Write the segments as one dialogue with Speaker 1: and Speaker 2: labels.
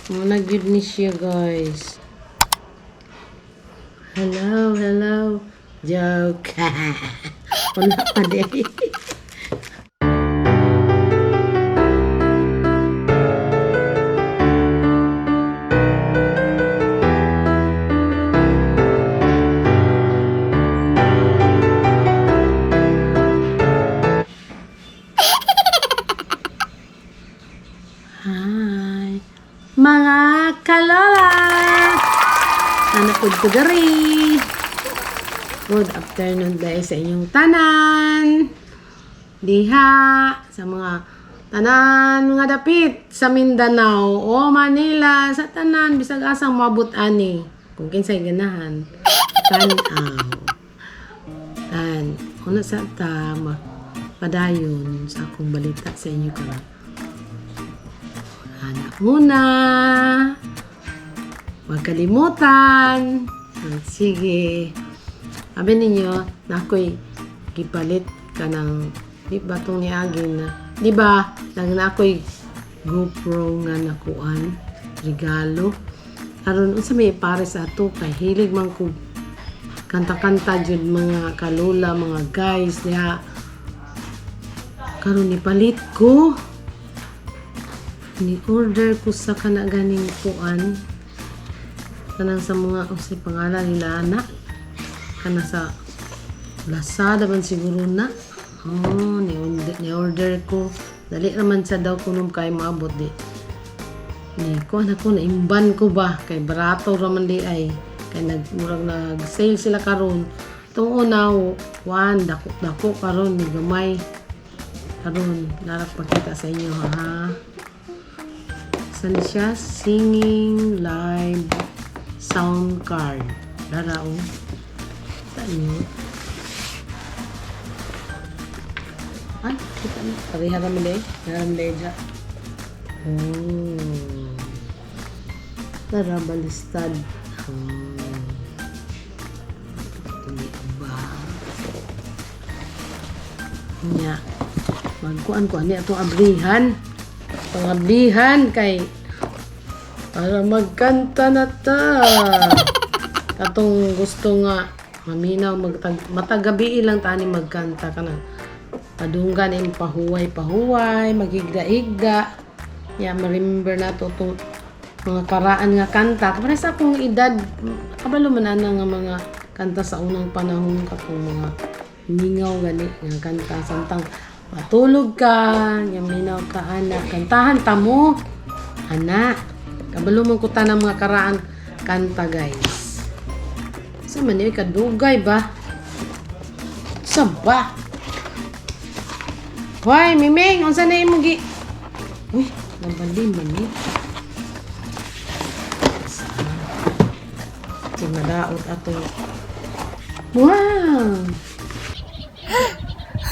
Speaker 1: Muna gyud ni siya, guys. Hello, hello. Joke. Wala pa di. Hi. Mga kalola! Anak ko diri. Good afternoon guys sa inyong tanan. Diha sa mga tanan mga dapit sa Mindanao o Manila, sa tanan bisag asang mabot ani kung kinsay ganahan tan-aw. Tan, una sa ta padayon sa akong balita sa inyo karon. Anak muna. Huwag kalimutan. Ah, sige. Sabi ninyo, na ako'y gipalit ka ng, di ba itong niagi na, di ba, nang na ako'y GoPro nga nakuan, regalo. Aron unsa may pare sa ato kay hilig man ko kanta-kanta jud, mga kalula, mga guys diha. Karon nipalit ko. Ni-order ko sa kana ganing kuan. Kanang sa mga unsay pangalan nila ana. Kana sa Lazada man siguro na. Oh, ni-order ko. Dali raman sa daw kunom kay maabot di. Ni kuan ako, naimban ko ba kay barato raman di ay kay nag murag nag sale sila karon. Tong una one dako dako, karon ni gamay. Karon narak pakita sa inyo ha. Saan siya? Singing live sound card. Dara oh. Saan yun? Ay, kita na. Pareha naman eh. Naram dyan. Oh. Tara, balistad. Oh. Tuli ba? Nya. Magkuan ko ani atong abrihan. Pangablihan kay para magkanta na ta. Katong gusto nga maminaw magtag matagabi lang tani magkanta ka na. Padunggan in pahuway pahuway, maghigda-higda. Ya, ma-remember na to tong mga karaan nga kanta. Kapag sa akong edad, kabalo man ana nga mga kanta sa unang panahon, katong mga mingaw gani nga kanta samtang matulog ka, nya minaw ka ana, kantahan ta mo ana. Kabalo man ko tanang mga karaan kanta, guys. Sa man ni kadugay ba? Sa ba? Hoy, Miming, unsa na imong gi? Uy, nabali man ni. Si madaot ato. Wow!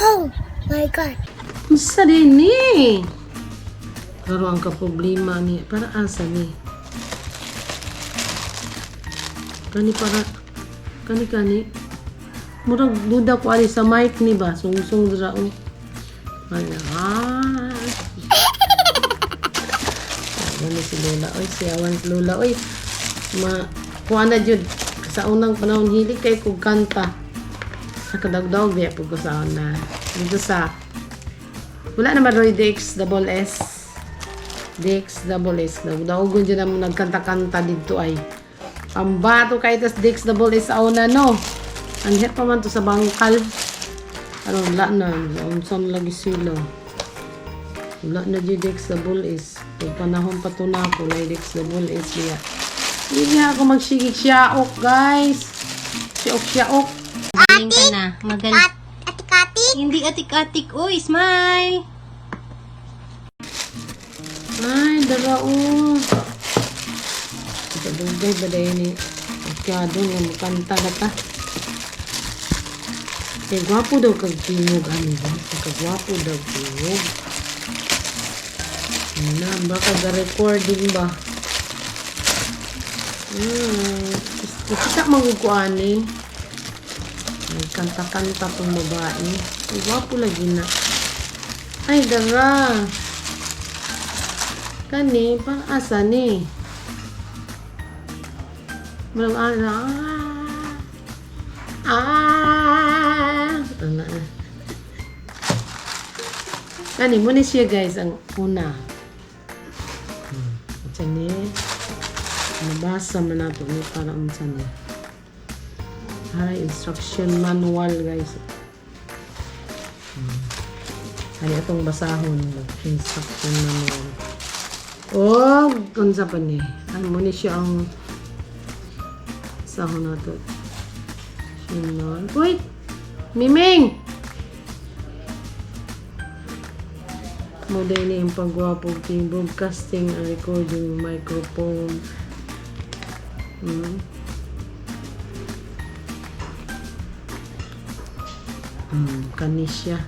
Speaker 2: Oh my God.
Speaker 1: Unsa din ni? Pero ang kaproblema ni, para asa ni? Kani para, kani kani. Murag duda ko ali sa mic ni ba? Sungsong dira oh. Ala. Ah. Ano si Lola oy, si awan si Lola oy. Ma kuha na jud sa unang panahon hilig kay kog kanta. Nakadagdag biya pud ko sa una. Dito sa wala naman Roy DX double S. DX double S. Dagdaogon dyan naman nagkanta-kanta dito ay. Pambato kay tas DX double S sa una no. Anhit pa man to sa bangkal. Ano, wala na. Unsan lagi sila. Wala na dyan DX double S. Kung panahon pa to na ako, na DX double S niya. Hindi niya ako magsigig siyaok, guys. Siyaok, siyaok.
Speaker 3: Magaling ka na. Magaling.
Speaker 2: At atik-atik.
Speaker 3: Hindi atik-atik. Uy, smile!
Speaker 1: Ay, dara oh. Kadugay ba dahil ni Masyado nga makanta na ta. Kay gwapo daw kag tingog ani ba? Kagwapo daw tingog. Na, baka ga-recording ba? Kita man ko ani. Nagkanta-kanta tong babae. Ay, gwapo lagi na. Ay, dara. Kani, pang asa ni? Murag ana. Ah. Ana. Kani mo ni siya, guys, ang una. Unsa ni? Nabasa man nato ni para unsa ni. Ay, instruction manual, guys. Ay, atong basahon, instruction manual. Oh, unsa pa ni? Ay, mo ni siya ang sahon nato. Sinon. Wait! Miming! Mo ni ang pagwapo king broadcasting and recording microphone. Kani siya.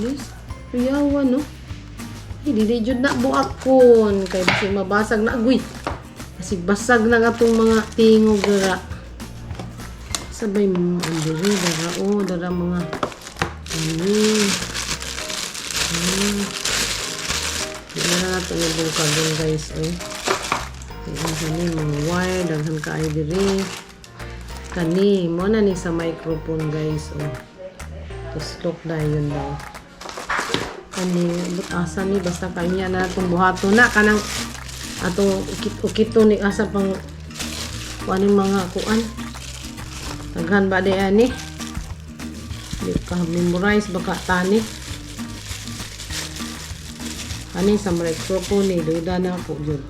Speaker 1: Yes, riyawa, no? Ay, dili jud na buakon kay bisag mabasag na agoy. Kasi basag na nga tong mga tingog dara. Sabay mo ang diri dara o dara mga ani. Di na nato ni bukagon, guys, eh. Ayan kani mga wire daghan kaayo diri. Kani mo na ni sa microphone, guys, oh. Tuslok dayon daw. Kani but asa ni, basta kanya na itong buhato na kanang atong ukit-ukito ni asa pang kuan ni mga kuan. Daghan ba di ani? Di ka memorize baka tani. Ani sa microphone ni duda na ako jud.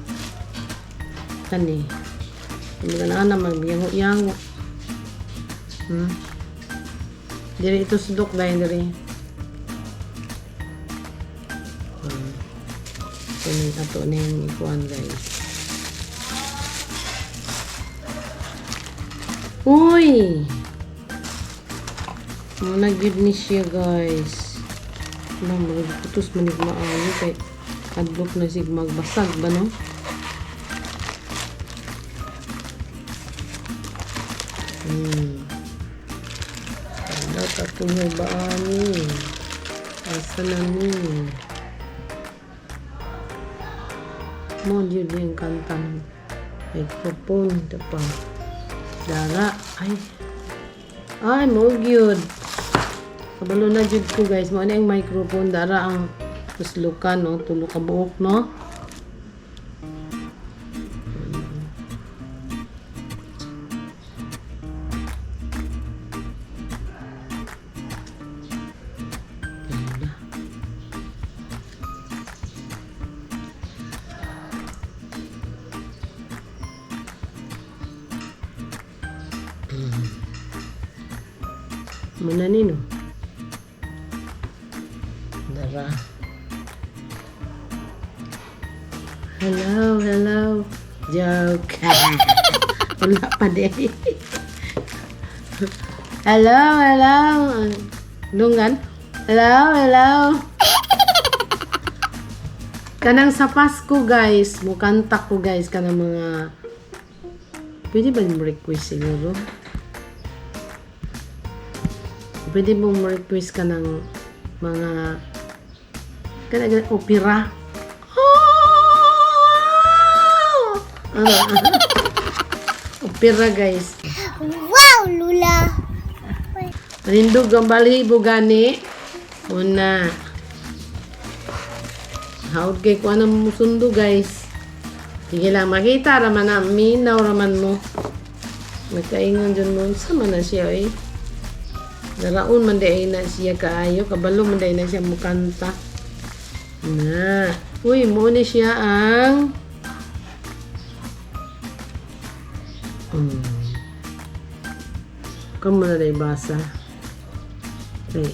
Speaker 1: Kani. Kumbaga na ana magyango-yango. Diri ito sudok dahil diri. Ito ni ato ning ikuan, guys. Uy! Muna gyud ni siya, guys. Wala, murag putos manig maayo kay adlok na sig magbasag ba, no? Wala ka ba ani? Asa na ni? Mo jud yung kantang microphone ito pa. Dara. Ay. Ay, mo gyud. Kabalo na jud ko, guys. Mo na ang microphone. Dara ang tuslukan, no? Tulo ka buok, no? Ganda. Muna nino. Dara. Hello, hello. Joke. Wala pa din. Hello, hello. Dungan. Hello, hello. Kanang sa Pasko, guys, mukanta ko, guys, kanang mga pwede ba mo request siguro? Pwede mo request ka ng mga kanang opera. Oh! Ano? Opera, guys.
Speaker 2: Wow, Lula.
Speaker 1: Nindog ang balibo gani. Una. Hawd kay kuha ng musundo, guys. Sige lang, makita raman na. Minaw raman mo. Nagkaingon dyan mo. Sama na siya eh. Naraon man di na siya kaayo. Kabalo man di na siya mukanta. Na. Uy, mo ni siya ang. Kamu na day basa. Kay,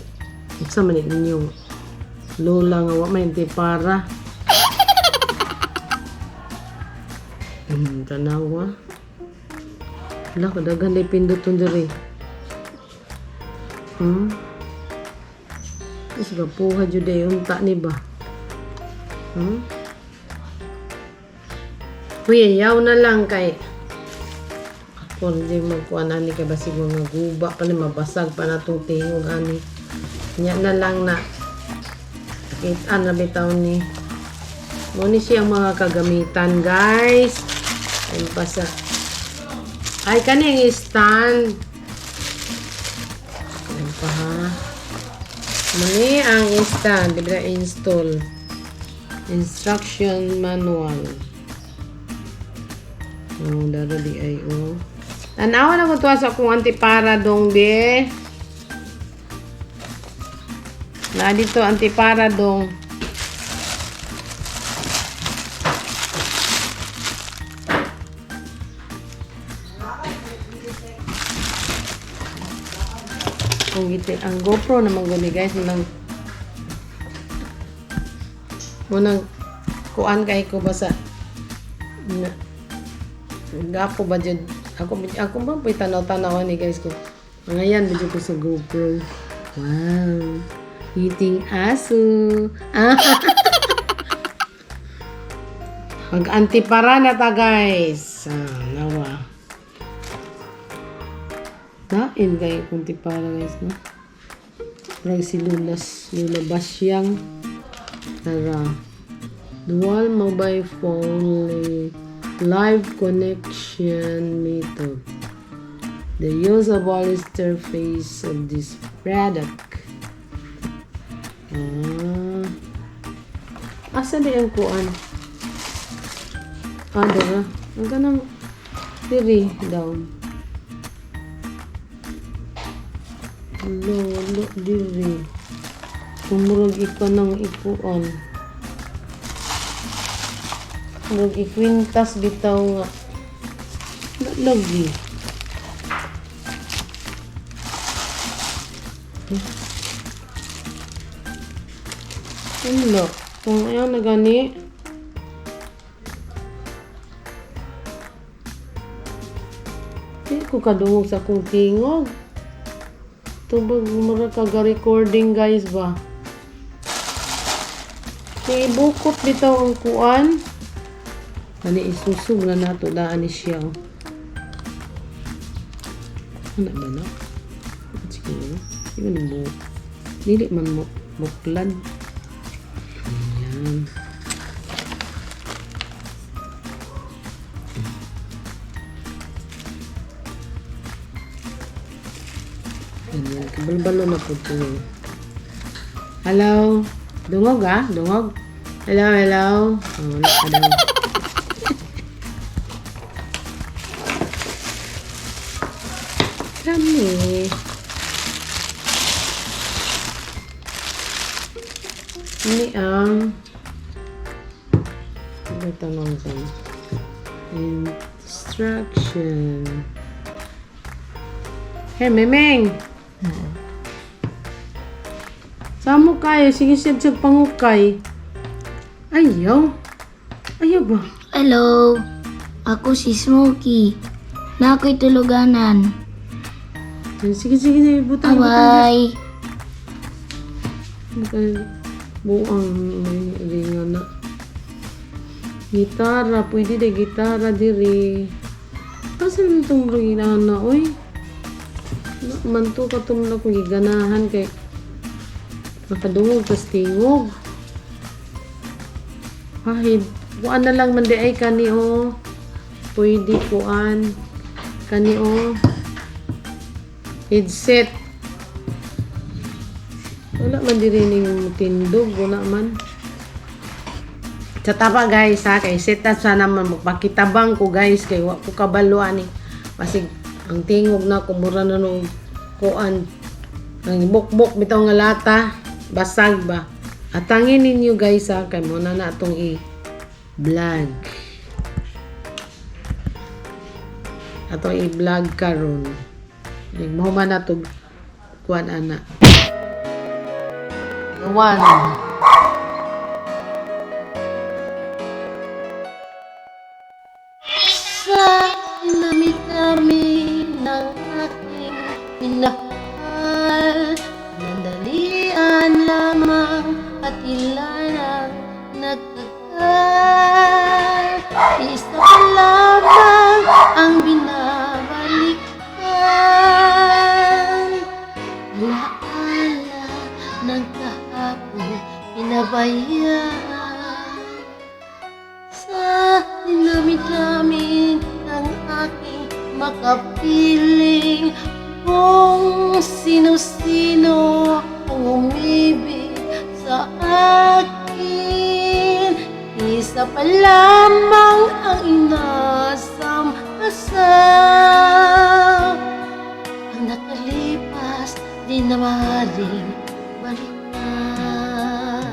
Speaker 1: unsa man ni inyong lola nga wa may para. Tanawa. Wala, kadaghan day pinduton diri. Is gapuha jud day unta ni ba? Uy, ayaw na lang kay ako hindi magkuan ani kay basig mga guba pa ni mabasag pa na tong tingog ani. Nya na lang na. Kitaan na bitaw ni. Mo ni siya ang mga kagamitan, guys. Lain pa sa. Ay, kaning stand. Lain pa ha. Muni ang stand. Di ba install? Instruction manual. Oh, daro di ay oh. Tanawa na ko tuwa sa akong antipara dong be. Na dito antipara dong. Kung iti ang GoPro naman gani guys nang munang kuan kay ko basa na gapo ba jud ako ako ba po'y tanaw-tanawan ni guys ko ngayon ba jud ko sa GoPro. Wow, eating aso. Ah. Mag antipara na ta guys. Ah, nawa nain kayo kung tipara guys, no? Parang si Lunas, Luna Basyang. Tara. Dual mobile phone live connection method. The usable interface of this product. Ah. Asa di ang kuan? Ah, dara. Ang ganang diri down. Lolo, diri. Kumurag ikaw ng ikuan. Murag ikwintas bitaw nga. Lagi. Ano? Kung ayaw na gani. Di ko kadungog sa akong tingog. Tubag mura kaga-recording guys ba? Kay bukot bitaw ang kuan. Ani isusog na nato daan ni siya. Oh. Ano ba na? Sige. Di man mo. Dili man mo buklad. Ayan. Ganyan. Kabalbalo na po ito. Hello? Dungog ah? Dungog? Hello, hello? Oh, wala ka daw. Kami. Ini ang ano tanong ko? Instruction. Hey, Memeng! Samo kayo, sige siya siya pangukay. Ayaw. Ayaw ba?
Speaker 2: Hello! Ako si Smokey. Na ako'y tuluganan.
Speaker 1: Sige, sige, sige. Butang, butang.
Speaker 2: Bye!
Speaker 1: Butang. Buang ringa na. Gitara, pwede de gitara diri. Asa naman itong ringa na, oy? Na, man to katum na ko giganahan kay makadungog tas tingog. Ay, kuan na lang man di ay kani oh. Pwede kuan. Kani oh. Headset. Wala man diri ning tindog, wala man. Sa taba guys ha, kay set up sana man magpakitabang ko guys kay wa ko kabalo ani. Basig ang tingog na kumura na nung kuan. Ang bukbok bitaw nga lata, basag ba. Atangin ninyo guys ha, kay mo na na atong i-vlog. Atong i-vlog karon. Mo man na tog kuan ana. One.
Speaker 3: Sa dinami-dami ng aking minahal, nandalian lamang at ilan ang nagtagal. Isa pa lamang ang binabalikan. Alaala ng kahapon pinabayaan. Sa dinami-dami aking makapiling, kung sino-sino ang umibig sa akin, isa pa lamang ang inasam-asam. Ang nakalipas, di na maaaring balikan.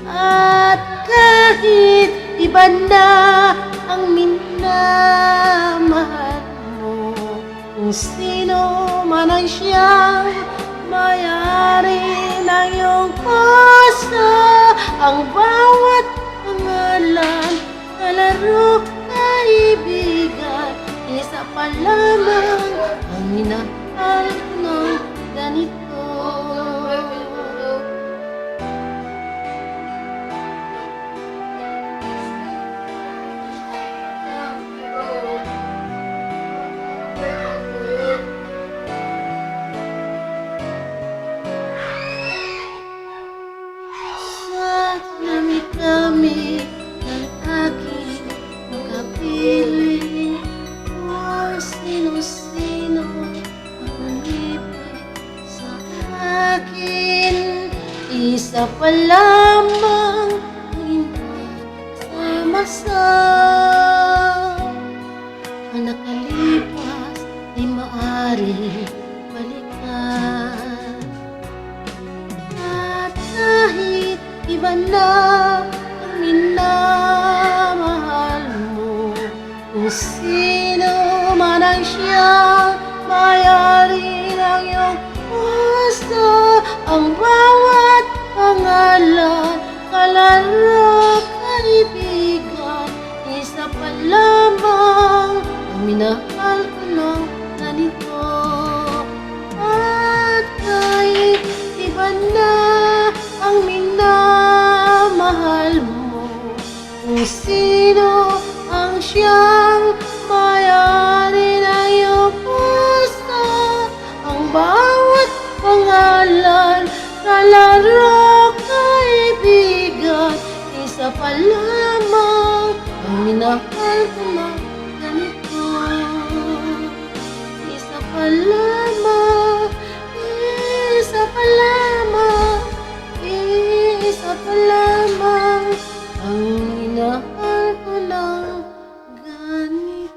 Speaker 3: At kahit iba na ang minamahal mo, kung sino man ang siyang may-ari ng iyong puso, ang bawat pangalan, kalaro, kaibigan, isa pa lamang ang minahal ko ng ganito. Sa kami-kami ng aking makapiling, kung sino-sino ang umibig sa akin, isa pa lamang ang inasam-asam. Ang nakalipas, di maaari balikan. At kahit iba na ang minamahal mo, kung sino man ang siyang may-ari ng iyong puso, ang bawat pangalan, kalaro, kaibigan, isa pa lamang ang minahal ko ng ganito. At kahit iba na ang minamahal mo, kung sino ang siyang may-ari ng iyong puso, ang bawat pangalan, kalaro, kaibigan, isa pa lamang ang minahal ko ng ganito. Isa pa lamang, isa pa lamang, isa pa lamang ang minahal ko ng ganito.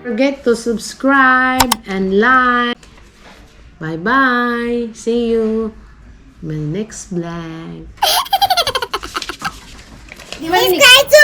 Speaker 1: Forget to subscribe and like. Bye-bye. See you in my next vlog.
Speaker 2: Subscribe to